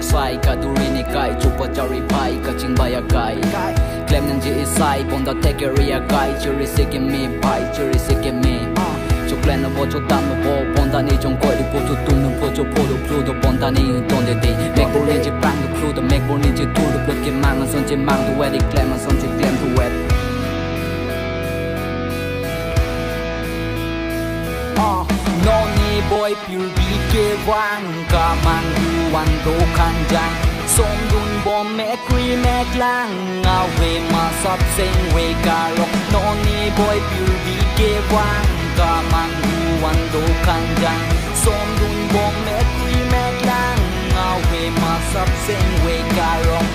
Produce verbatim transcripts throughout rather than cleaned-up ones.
Sai kaduri ni kai, chupa chari pai, kaching bai akai. Klem nang ji isai, bonta thek area kai, chiri sike me pai, chiri sike me. Choklen lo bo, chodam lo bo, bonta ni jong koi di po, chutum lo po, chopho lo plu do, bonta ni ton de de. Mek bor ni ji pang do plu do, mek bor ni ji tu do plu, kemang ason ji mang do wet, klem ason ji klem do wet. Ah, non ni boi pirbi kevang kamang ruan do khangjang. Sondun bom mek kri mek lang, ave masap seng ve karok. Non ni boi pirbi kevang kamang ruan do khangjang. Sondun bom mek kri mek lang, ave masap seng ve karok.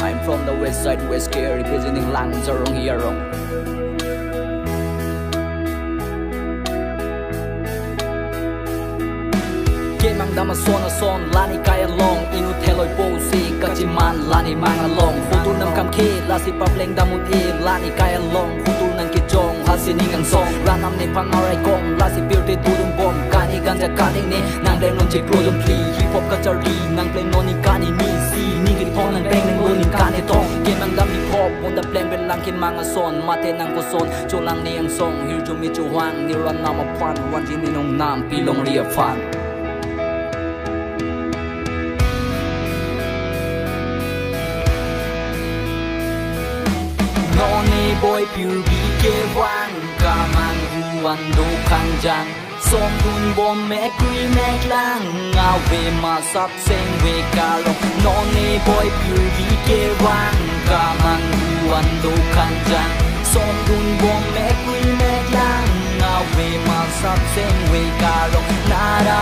I'm from the west side, West K, representing Lang Zarong Yarong. Kemang dam ason ason, lani kai along, inut theloi po si kachiman, lani mang along. Photo nam kam ke, lasi papleng dam un e, lani kai along. Photo nang kejong, hasi ning angsong. Ranam nephan marai kong, lasi pirte dudun bom. Kani ganja kaning ne, nang pleng non chiklo jom thli. Hip hop kacharli, nang pleng non ni kani ni si. Ning kethong nang pleng nang lo ning kani thong. Kemang dam hip hop, bonta pleng belang kemang ason. Mate nang koson, cholang ni angsong. Hirjume chohang, ni ran nam aphan. Wan ji ni nong nam, pilong ri aphan. Non ni boi pirbi kevang kamang ruan do khangjang. Sondun bom mek kri mek lang, ave masap seng ve karok. Non ni boi pirbi kevang kamang ruan do khangjang. Sondun bom mek kri mek lang, ave masap seng ve karok. Nara